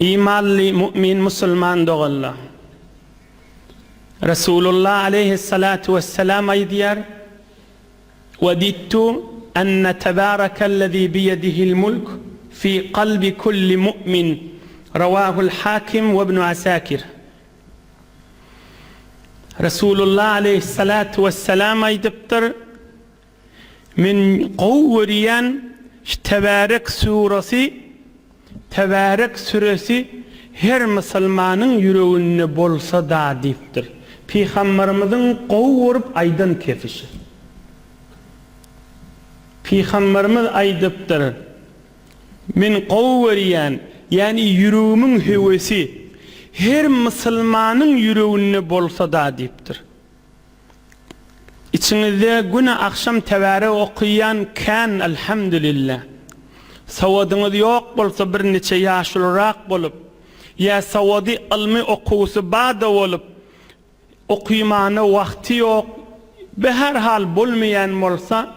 Imanly mu'min musulman doganlar! Resulullah aleýhissalatu wessalam aýdýar, Wedidtu enne tebarekellezî biýedihil mulk fî kalbi kulli mu'min Rawahul Hakim we Ibnu Asakir. Resulullah aleýhissalatu wessalam aýdypdyr, Men gowy görýän şu Tebärek surasy, Tebärek süresi her musulmanyň ýüreginde bolsa-da diýipdir. Pygambarymyzyň gowy görüp aýdan kesi şu. Pygambarymyz aýdypdyr, Men gowy görýän, ýagny ýüregimiň höwesi her musulmanyň ýüreginde bolsa-da diýipdir. Içiňizde güne agşam tebärek okyýan kän Alhamdulillah. Sowadyňyz ýok bolsa bir niçe ýaşulurak bolup, ýa sowady ylmy okuwsy bada bolup okymana wagty ýok be her hal bolmaýan bolsa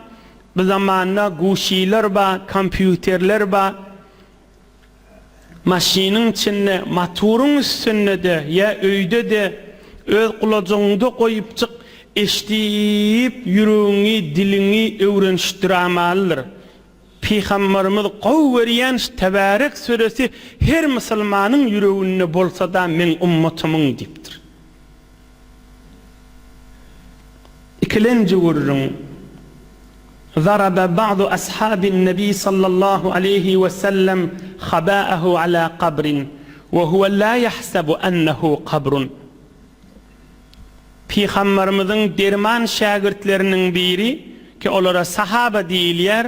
bu zamanda guşiler ba kompýuterler ba Maşynyň içinde, motoryň üstünde-de ýa öýde-de öz gulajygyňda goýupjyk eşdip ýüregiňi, diliňi öwrenişdiramalydyr. Pygambarymyz gowy görýän şu Tebärek süresi her musulmanyň ýüreginde bolsada meň ummatymyň diýipdir. Ikilenji gürrüň. Zaraba ba'du ashabin nebi sallallahu aleýhi we sellem haba'ahu ala kabrin we huwe la ýahsebu ennehu kabrun. Pygambarymyzyň derman şägirtleriniň biri, ki olara sahaba diýilýär,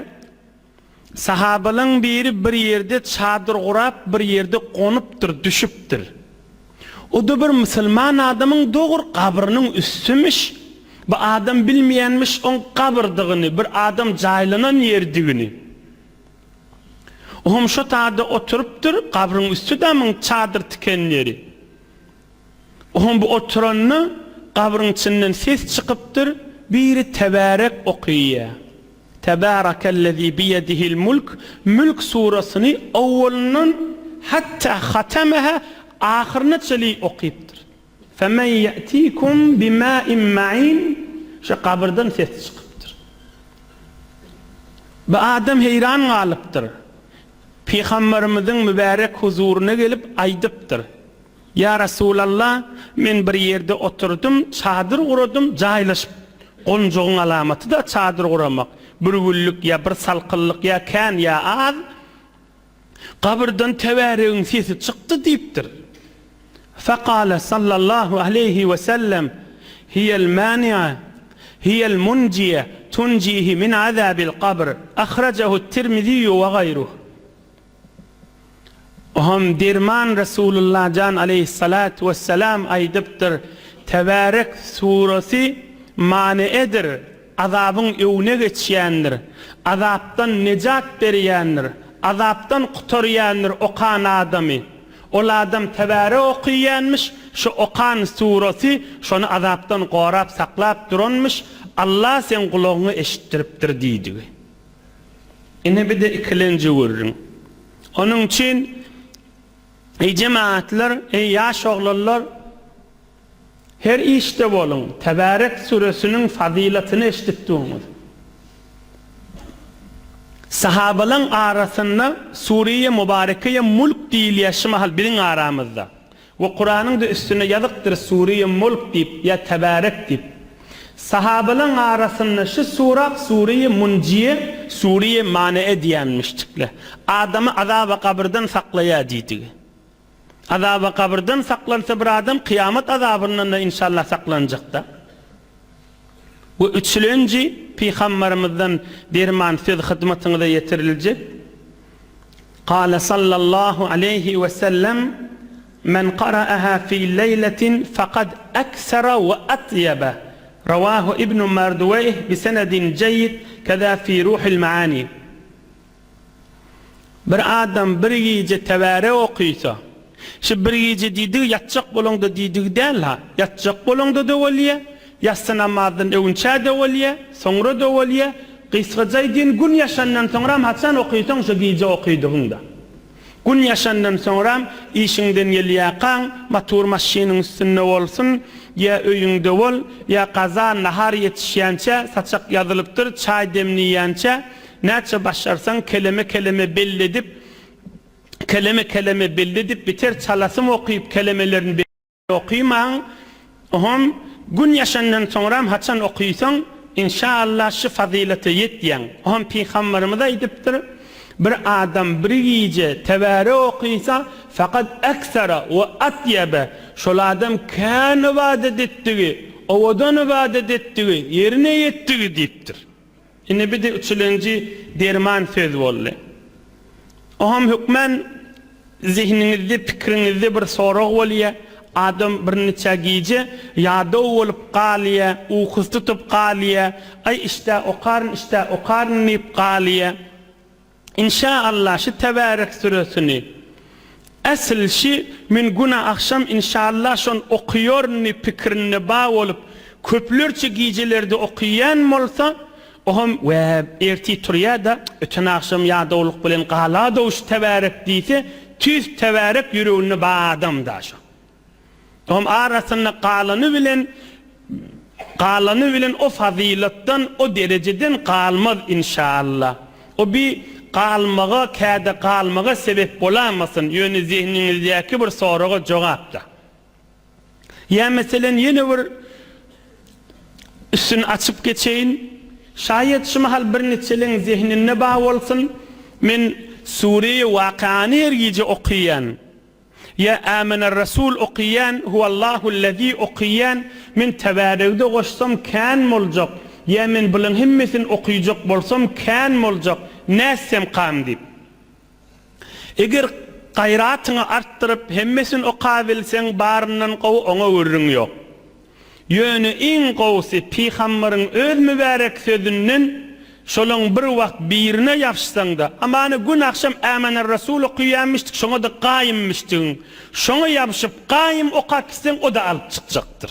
Sahabalaň biri bir ýerde çadyr gurap bir ýerde gonupdyr, düşüpdir. O-da bir musulman adamyň dogry gabrynyň üstümiş. Bu adam bilmeýänmiş oň gabyrdygyny, bir adam jaýlanan ýerdigini. Oam şo taýda oturypdyr, gabryň üstü-dä muň çadyr tiken ýeri. Oam bu oturanda gabryň içinden ses çykypdyr, biri Tebärek okyýa. Tebärekellezî biýedihil mulk, Mülk surasyny owalyndan hatta hatemeha ahyryna çenli okypdyr. Femen ýe'tikum bimâin ma'in Şu gabyrdan ses çykypdyr. Bu adam heýran galypdyr. Pygamberimiziň mübärek huzuryna gelip aýdypdyr. Ýa Resulallah, men bir ýerde oturdym, çadyr guradym, jaýlaşyp, gonjagyň alamaty-da çadyr guramak, bir günlük ýa bir salkynlyk ýa kän ýa az, gabyrdan tebäregiň sesi çykdy diýipdir. Fekale sallallahu aleýhi we sellem, Hiýel mani'a, hiýel munjiye, tunjihi min azabil kabr, ahrajahu Tirmiziýu we gaýruh. Oňam derman Resulullah jan aleýhissalatu wessalam aýdypdyr, Tebärek suresi maneedir, azabyň öňüne geçýändir, azapdan nejat berýändir, azapdan gutarýandyr okan adamy. Ol adam Tebärek okyýanmyş, şu okan suresi şony azapdan gorap saklap duranmyş, Allah seň gulagyňa eşitdiripdir diýdigi. Ine bir-de ikilenji gürrüň. Onuň üçin, eý jemagatlar, eý ýaş oglanlar, her işde boluň, Tebärek süresiniň fazylatyny eşidip duruňyz. Sahabalaň arasynda Sureýe Mubarekeýe Mulk diýilýär şu mahal biziň aramyzda. We Kuranyň-da üstünde ýazykdyr Sureýe Mulk diýip ýa Tebärek diýip. Sahabalaň arasynda şu sura Sureýe Munjiýe, Sureýe Manee diýenmişdikle. Adamy azaba gabyrdan saklaýar diýdigi. Azaba gabyrdan saklansa bir adam kyýamat azabyndan-da inşallah saklanjakda. We üçülenji Pygambarymyzdan derman söz hyzmatyňyza ýetiriljek. Kale sallallahu aleýhi we sellem, Men qara'aha fi leýletin fekad eksera we atýebe. Rawahu Ibnu Marduweýh bi senedin jeýýid, keza fi Ruhil Maani. Bir adam bir gije Tebärek okysa, şu bir gije diýdigi ýatjak bolaňda diýdigi däl-ha, ýatjak bolaňda-da bolýa, ýassy namazdan öwünçä-de bolýa, soňra-da bolýa, gysgaça aýdýyn gün ýaşandan soňram haçan okysaň şo gije okydygyňda. Gün ýaşandan soňram işiňden gelýäkaň, motor maşynyň üstünde bolsun, ýa öýüňde bol, ýa gaza nahar ýetişýänçä, saçak ýazylypdyr, çaý demliýänçä, näçe başarsaň keleme-keleme belli edip, keleme-keleme belli edip, biter çalasym okyp kelemelerini Okymaň, oňam Gün ýaşandan soňram haçan okysaň, inşa-Allah şu fazylata ýetýäň. Oňam Pygamberimiz aýdypdyr, Bir adam bir gije Tebärek okysa, fakat eksera we atýebe, şol adam kän ybadat etdigi, owadan ybadat etdigi, ýerine ýetdigi diýipdir. Indi bir-de üçülenji derman söz boldy. Oňam hökmän zehniňizde, pikiriňizde bir sorag bolýar, adam birniçe gije ýadaw bolup galýar, ukusy tutup galýar, aý işdä okaryn, işdä okaryn diýip galýar. Inşa Allah şu Tebärek süresini esl şi men güne agşam inşallah şony okyýaryn diýip pikirinde ba bolup köplerçe gijelerde okyýan bolsa oham we ertir turýada öten agşam ýadawlyk bilen galadow şu Tebärek diýse tüýs Tebärek ýüreginde ba adamda şo. Oňam arasynda galany bilen galany bilen o fazylatdan o derejeden galmaz inşallah. O bi galmaga käde galmaga sebep bolamasyn ýöne zehniňizdäki bir soraga jogapda. Ýa meselen ýene bir üstüni açyp geçeýin. Şaýat şu mahal bir niçeleň zehninde ba bolsun. Men Sureýi Wakany her gije okyýan. Ýa Amener-Resul okyýan, Huwallahu-llezi okyýan, men Tebäregde goşsam kän boljak, ýa men bulaň hemmesini okyjak bolsam kän boljak, nätsemkam diýip. Eger gaýratyňy artdyryp hemmesini okabilseň baryndan gowy oňa gürrüň ýok. Ýöne iň gowusy pygambaryň öz mübärek sözünden şolaň bir wagt birine ýapyşsaňda, amana gün agşam Ämenerresul okyýanmyşdyk şoňa-da gaýymmyşdygyň, şoňa ýapyşyp gaýym okap gitseň o-da alyp çykjakdyr.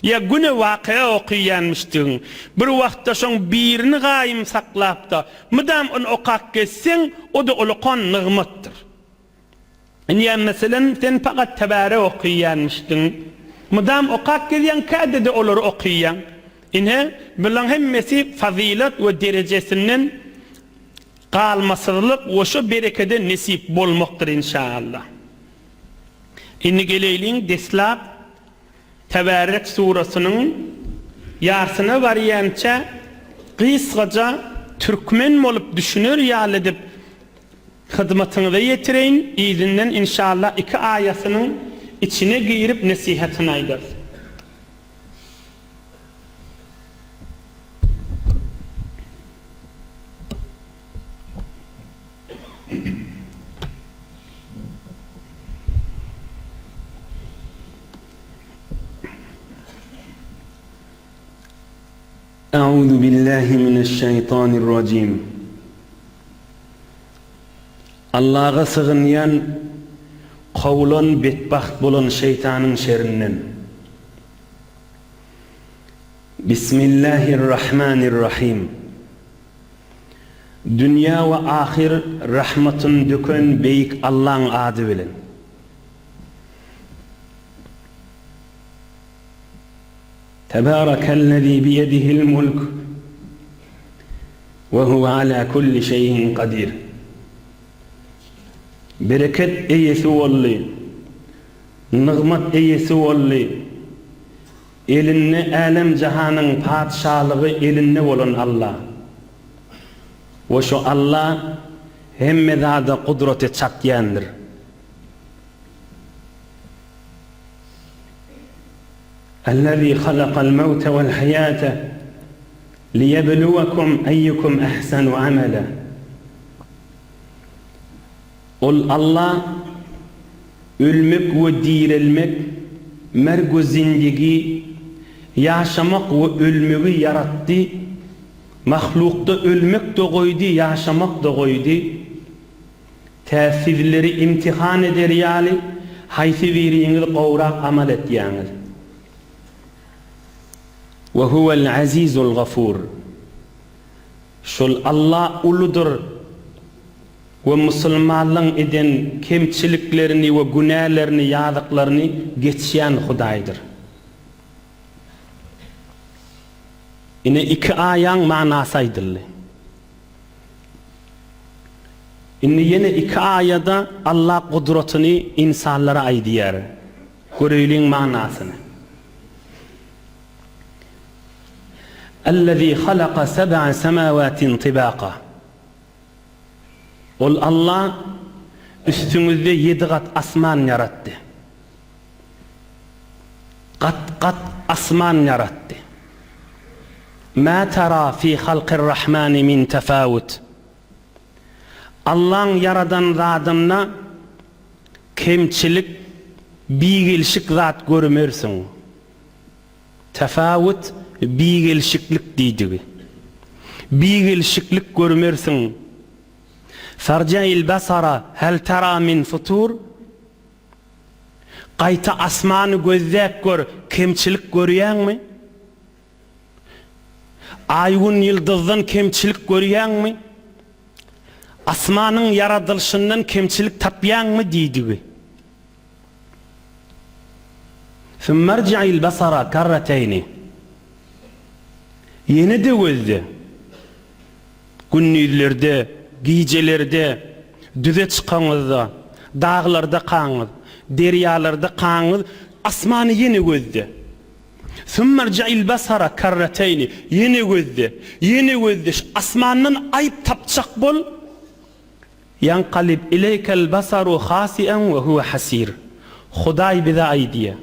Ýa güne wakyýa okyýanmyşdygyň, bir wagtda şoň birini gaýym saklap-da, mydam ony okap gezseň, o-da ulakan nygmatdyr. Indi meselem sen pakat Tebärek okyýanmyşdyň. Mydam okap gezýäň kädede olary okyýaň. Ine, bulaň hemmesi fazylat we derejesinden galmasyzlyk we şo berekede nesip bolmakdyr inşaallah. Indi geleýliň deslap Tebärek surasynyň ýarsyna barýança gysgaja türkmen bolup düşüner ýaly edip Hyzmatyňyza ýetireýin, yzyndan inşallah iki aýasynyň içine girip nesihatyny aýdarys. Euzu billahi mineşşeýtanirrajim. Allaha sygynýan kowulan betbagt bolan şeýtanyň şerinden. Bismillahirrahmanirrahim. Dünýä we ahyr rahmatyny döken beýik Allaň ady bilen. Tebârekellezî biyedihil mulk we huwe alâ kulli şeýin kadîr. Bereket eýesi boldy, nygmat eýesi boldy, elinde älem-jahanyň patyşalygy elinde bolan Alla. We şo Alla hemme zada gudraty çatýandyr. Ellezî halakal mewte vel hayâte liýebluwekum eýýukum ehsenu amela. Ol Alla ölmek we direlmek, merg we zindigi, ýaşamak we ölmegi ýaratdy, mahlukda ölmek-de goýdy, ýaşamak-da goýdy. Tä sizleri imtihan eder ýaly, haýsy biriňiz gowrak amal etýäňiz? We huwel azizul gafur. Şol Alla uludyr. We musulmanlaň eden kemçiliklerini we günälerini, ýazyklaryny geçýän Hudaýdyr. Ine iki aýaň manasy aýdyldy. Indi ýene iki aýada Allah gudratyny ynsanlara aýdýar. Göreýliň manasyny. Ellezî halaka seb'a semâvâtin tibâka. Ol Alla üstüňizde ýedi gat asman ýaratdy. Gat-gat asman ýaratdy. Mä tara fi halkir-Rahmani min tefawut. Allaň ýaradan zadynda kemçilik, bigelşik zat görmersiň. Tefawut, bigelşiklik diýdigi. Bigelşiklik görmersiň. Farji'il basara hel tara min futur. Gaýta asmany gözläp gör, kemçilik görýäňmi? Aý-gün ýyldyzdan kemçilik görýäňmi? Asmanyň ýaradylyşyndan kemçilik tapýaňmy diýdigi. Summerji'il basara karrateýni. Ýene-de gözle. Gündizlerde, gijelerde, düze çykaňyzda, daglarda kaňyz, derýalarda kaňyz, asmany ýene gözle. Summerji'il basara karrateýni. Ýene gözle, ýene gözle, şu asmandan aýyp tapjak bol. Ýankalib ileýkel basaru hasi'en we huwe hasir. Hudaý bize aýdýar.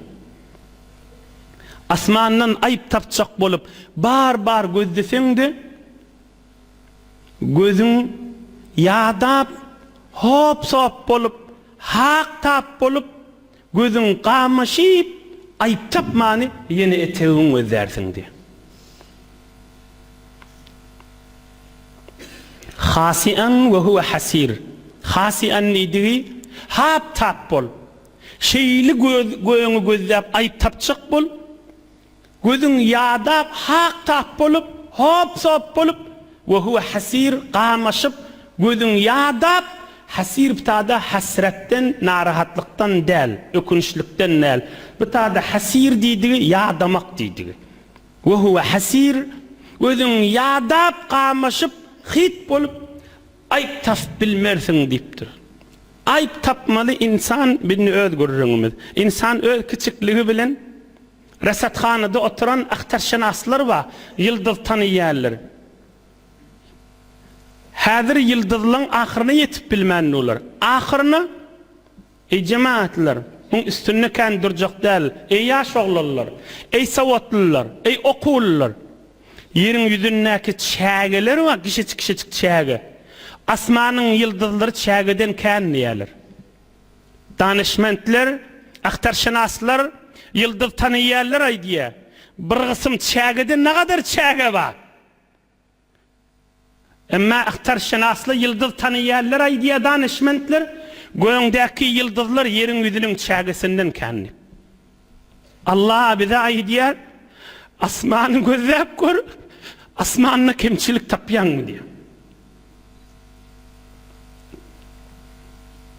Asmandan aýyp tapjak bolup, bar-bar gözleseň-de, gözüň ýadap, hop-sop bolup, hak-tap bolup, gözüň gamaşyp, aýyp tapmany ýene etegiň gözlärsiň diýýär. Hasi'an we huwe hasir. Hasi'an diýdigi, hap-tap bol. Şeýle göz göňi gözläp aýyp tapjak bol. Gözüň ýadap, hak-tap bolup, hop-sop bolup, we huwe hasir, gamaşyp, gözüň ýadap, hasir bu tada hasretden, narahatlykdan däl, ökünçlikden däl. Bu tada hasir diýdigi ýadamak diýdigi. We huwe hasir, özüň ýadap, gamaşyp, hyt bolup, aýp tapyp bilmersiň diýipdir. Aýp tapmaly ynsan bindi öz gürrüňimiz. Ynsan öz kiçikligi bilen Rasathanada oturan ahtarşynaslar bar, ýyldyz tanaýarlar. Häzir ýyldyzlaň ahyryna ýetip bilmän durlar. Ahyryna Eý jemagatlar, muň üstünde kän durjak däl, eý ýaş oglanlar, eý sowatlylar, eý okuwlylar! Ýeriň ýüzündäki çägeler bar, kişejik-kişejik çäge. Asmanyň ýyldyzlary çägeden kän diýýärler. Danyşmentler, ahtarşynaslar, ýyldyz tanaýanlar aýdýar, bir gysym çägede nagadar çäge bar. Emma ahtarşynasly ýyldyz tanaýanlar aýdýar danyşmentler, göňdäki ýyldyzlar ýeriň ýüzüniň çägesinden kän diýip. Allah bize aýdýar, asmany gözläp gör, asmanda kemçilik tapýaňmy diýýär.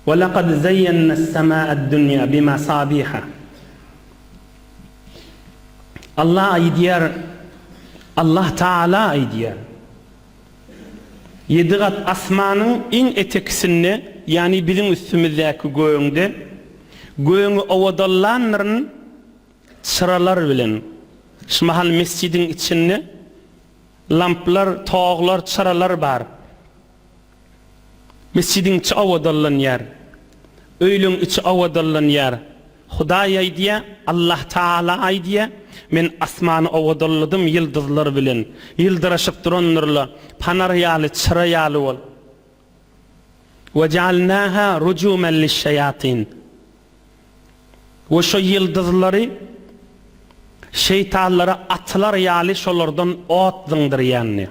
Ve lekad zeýýennes-semâ'ed-dünýâ bimasâbîha. Allah aýdýar, Allah Taala aýdýar. Ýedi gat asmanyň iň etekisinde, ýagny biziň üstümizdäki gögüňde, gögüňi owadanlandyryn çyralar bilen. Şu mahal mesjidiň içinde lamplar, toglar, çyralar bar. Mesjidiň içi owadanlanýar. Öýleň içi owadanlanýar. Hudaý aýdýar, Allah Tagala aýdýar, Men asmany owadanladym ýyldyzlar bilen. Ýyldyraşyp durandyrlar, panar ýaly, çyra ýaly bolup. We ja'alnaha rujuman liş-şeýatin. We şo ýyldyzlary şeýtanlara atylar ýaly şolardan ot zyňdyrýandy.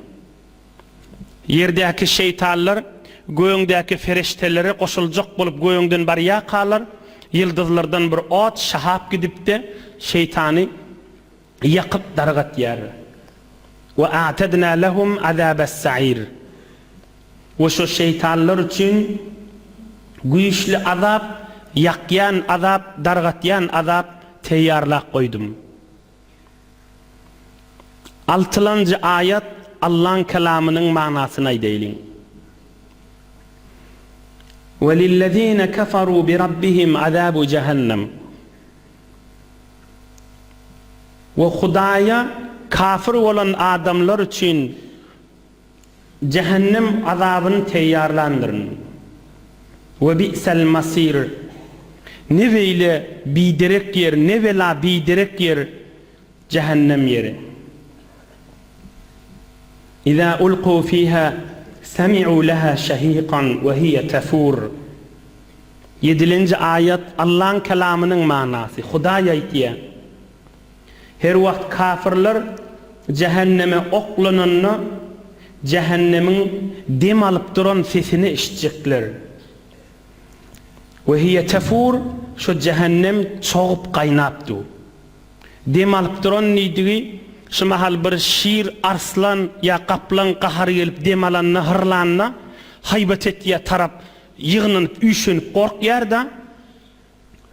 Ýerdäki şeýtanlar gögüňdäki ferişdelere goşuljak bolup gögüňden barýarkalar, ýyldyzlardan bir ot şahap gidip-de, şeýtany ýakyp dargatýar. We a'tadna lehum azabas-sa'ir. We şo şeýtanlar üçin güýçli azap, ýakýan azap, dargatýan azap teýýarlap goýdum. Altylanjy aýat Allaň kelamynyň manasyny aýdaýlyň. Welillezine keferu birabbihim azabu jehennem. We Hudaýa kafir bolan adamlar üçin Jähennem azabyny teýýarlandyryn. We bi'sel masir. Ne beýle biderek ýer, ne bela biderek ýer jähennem ýeri. Iza ulku fiha semi'u leha şehikan we hiye tefur. Ýedilenji aýat Allaň kelamynyň manasy. Hudaý aýtýar. Her wagt kafyrlar jähenneme oklananda, jähennemiň dem alyp duran sesini eşitjekler. We hiýe tefur, şo jähennem çogup gaýnap dur. Dem alyp duran diýdigi, şu mahal bir şir, arslan ýa gaplaň gahary gelip dem alanda, hyrlanda, haýbat etýär tarap ýygnanyp, üýşenip gorkýar-da.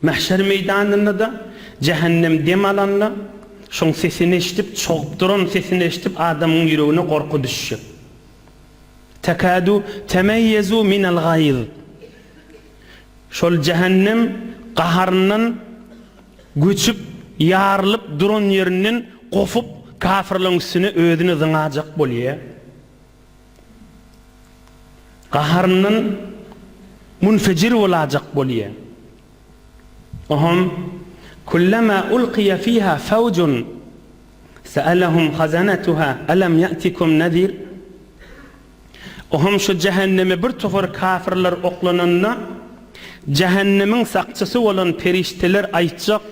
Mähşer meýdanynda-da jähennem dem alanda, şoň sesini eşidip, çogup duran sesini eşidip adamyň ýüregine gorky düşjek. Tekadu temeýýezu minel gaýz. Şol jähennem gaharyndan göçüp, ýarylyp duran ýerinden gopup, kafirleň üstüne özüni zyňajak bolýar. Gaharyndan munfejir bolajak bolýa. Oham, Kullama ulkiýa fiha fawjun sa'alahum hazanatuha alam ya'tikum nazir? Oham şu jähenneme bir topar kafirler oklananda, jähennemiň sakçysy bolan perişdeler aýtjak,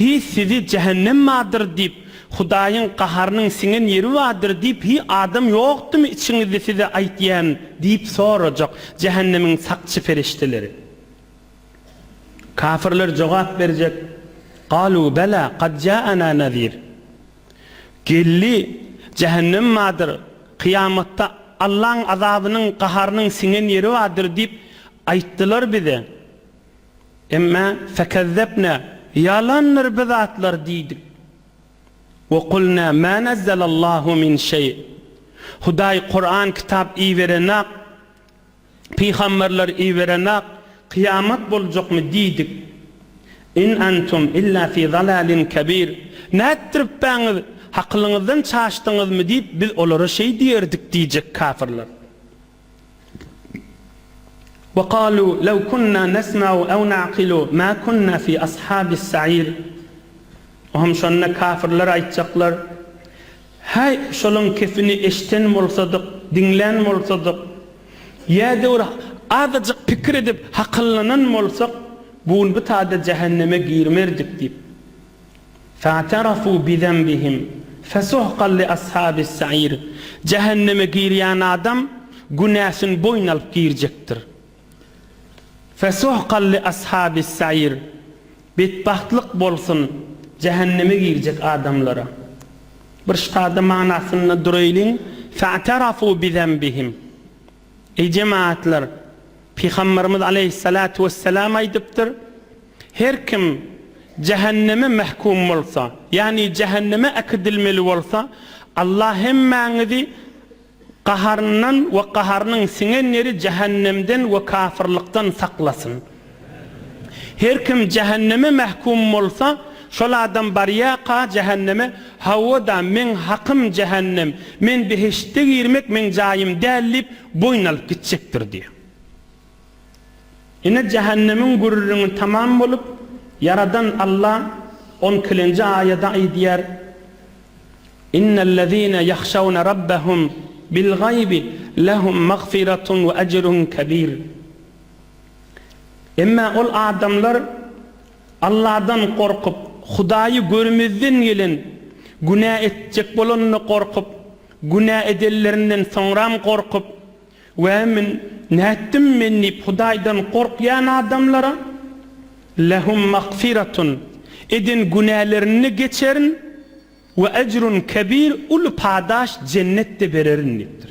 Hi sizi jähennem bardyr diýip, Hudaýyň gaharynyň siňen ýeri bardyr diýip hi adam ýokdumy içiňizde size aýtýan diýip sorajak jähennemiň sakçy perişdeleri. Kafirler jogap berjek, Galu bela kad jaana nazir. Geldi, jähennem bardyr, kyýamatda Allaň azabynyň gaharynyň siňen ýeri bardyr diýip aýtdylar bize. Emma fekezzebna, ýalandyr bu zatlar diýdik. We kulna ma nazzalallahu min şeý. Hudaý Kuran kitap iberenak, pygamberler iberenak, kyýamat boljakmy diýdik. In antum illa fi zalalin kebir. Nätdiripbäňiz, hakylyňyzdan çaşdyňyzmy diýip biz olara şeý diýerdik diýjek kafirler. We kalu lew kunna nesma'u ew na'kilu ma kunna fi ashabis sa'ir. Ohm şonda kafirler aýtjaklar, Häý, şolaň kepini eşden bolsadyk, diňlän bolsadyk, ýa-da bir azajyk pikir edip hakyllanan bolsak, bu gün bu tada jähenneme girmerdik diýip. Fa'terafu bizenbihim fesuhkan li ashabis sa'ir. Jähenneme girýän adam günäsini boýun alyp girjekdir. Fesuhkan li ashabis sa'ir. Betbagtlyk bolsun jähenneme girjek adamlara. Bir ştada manasynda duraýlyň, Fa'terafu bizenbihim. Eý jemagatlar! Pygamberimiz aleýhissalatu wessalam aýdypdyr, Her kim jähenneme mähkum bolsa, ýagny jähenneme äkidilmeli bolsa, Allah hemmäňizi gaharyndan we gaharynyň siňen ýeri jähennemden we kafyrlykdan saklasyn. Her kim jähenneme mähkum bolsa, şol adam barýarka jähenneme, Hawa-da, meň hakym jähennem, men behiştde girmek meň jaýym däl diýip, boýun alyp gitjekdir diýýär. Ine jähennemiň gürrüňi tamam bolup, Ýaradan Alla on ikilenji aýada aýdýar, Innellezine ýahşawne rabbehum bil gaýbi lehum magfiratun we ejrun kebir. Emma ol adamlar Alladan gorkup, Hudaýy görmezden gelen günä etjek bolanda gorkup, günä edenlerinden soňram gorkup, We men nätdim men diýip Hudaýdan gorkýan adamlara, Lehum magfiratun, eden günälerini geçerin, we ejrun kebir, uly padaş, jennet-de bererin diýipdir.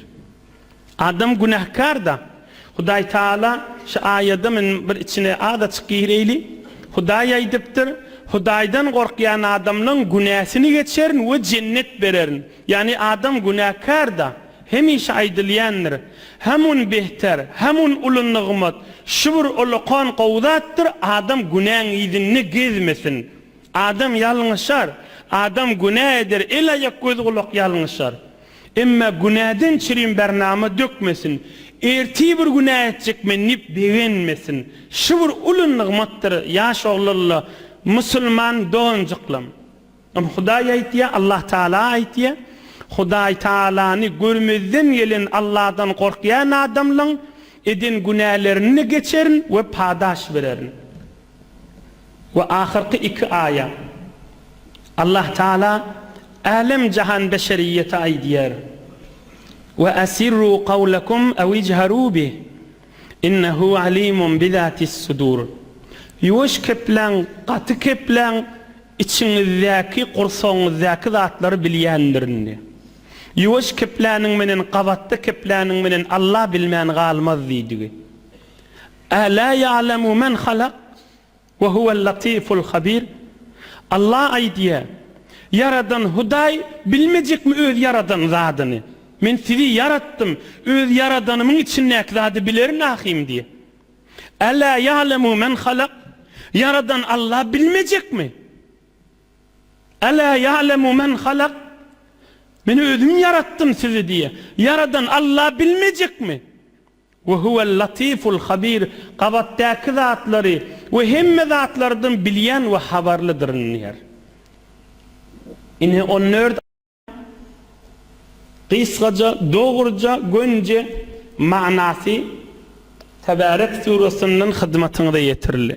Adam günäkär-da. Hudaý Taala şu aýada men bir içine azajyk gireýli. Hudaý aýdypdyr, Hudaýdan gorkýan adamlaň günäsini geçerin we jennet bererin. Ýagny adam günäkär-da. Hemişe aýdylýandyr. Hamun behter, hamun uly nygmat, şu bir ulakan gowy zatdyr, adam günäň yzynda gezmesin. Adam ýalňyşar, adam günä eder, el-aýak, göz-gulak ýalňyşar. Emma günäden çirim bernama dökmesin, ertir bir günä etjek men diýip begenmesin. Şu bir uly nygmatdyr, ýaş oglanla, musulman doganjyklam. Ony Hudaý aýtýar, Allah Taala aýtýar. Hudaý Taalany görmezden gelen Allahdan gorkýan adamlaň eden günälerini geçerin we padaş bererin. We ahyrky iki aýa. Allah Taala älem-jahan beşeriýete aýdýar, We asirru kawlekum ew ijharu bih, innehu alimun bizatis sudur. Ýuwaş kepläň, gaty kepläň, içiňizdäki, gursagyňyzdaky zatlary bilýändirin diýýär. Ýuwaş kepläniň menen gabatda kepläniň menen Allah bilmän galmaz diýdigi. Älâ ýa'lemu men halak we huwel latiful habir. Allah aýdýar, Ýaradan Hudaý bilmejekmi öz ýaradan zadyny? Men sizi ýaratdym, öz ýaradanymyň içindäki zady bilerin ahym diýýär. Älâ ýa'lemu men halak, Ýaradan Allah bilmejekmi? Älâ ýa'lemu men halak, Men özüm ýaratdym sizi diýýär. Ýaradan Allah bilmejekmi? We huwel latiful habir, gabatdaky zatlary we hemme zatlardan bilýän we habarlydyryn diýýär. Ine 14 gysgaja, dogruja, gönje manasy Tebärek surasyndan hyzmatyňyza ýetirildi.